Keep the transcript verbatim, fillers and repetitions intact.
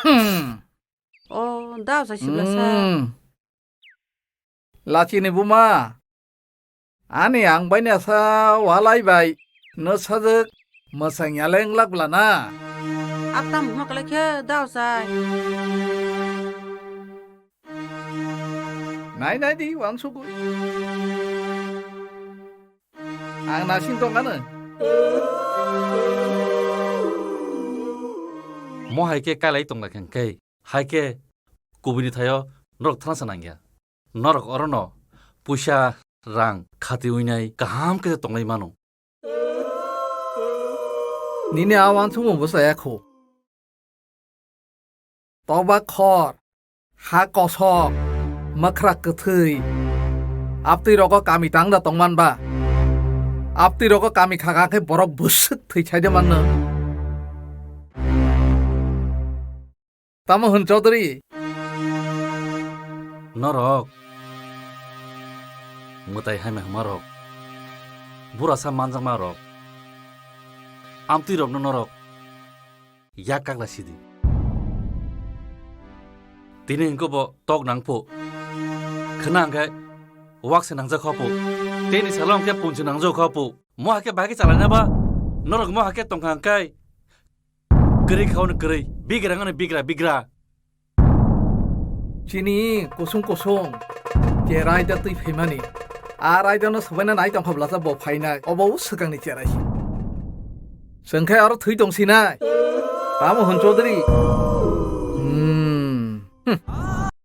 Hmm. O, da Ochai Siblasa. Hmm. Lachini buma. Ani ang bainasa walai bai no sajwk mwsang yaleng lak bla na. Aptam hwnma kwlai khe da Ochai. Nai nai di wansugwi. Ang nasing tongkha no. Mo hai khe kailai tongla khe hwnkhe, hai khe kubuni thaio norok thansa nangya. Norok orono puisa rang khati uinai kaham khe tonglai mano. Nini a wansukmung bwsa ya kho. Toba khor, ha kosok, mwkhra kwthwi. Aptwi rogo kami tangda tongman ba? Aptwi rogo kami khaka khe borok bwswk thwi chaide manno. Tamo hwn Chaudhary? Norok mwtai hamya hwnma rok, burasa manjakma rok, amtwi rokno norok yak kakla sidi. Tini hwnkhe bo tok nang phu, khwna hwnkhe wak se nangjak kho phu, tini salo hwnkhe punchi nangjak kho phu. Mo hakhe bahai khe chalaina ba? Norok mo hakhe tongkha hwnkhe kwrwi khaono kwrwi, bigra wngno bigra, bigra. Chini kusung kusung je raida twi phaimani, a raidano swbaina nai tongkha bwlasa bo phainai, obo swkangni cherai se. Chwngkhe aro thwi tongsinai. Tamo hwn Chaudhary?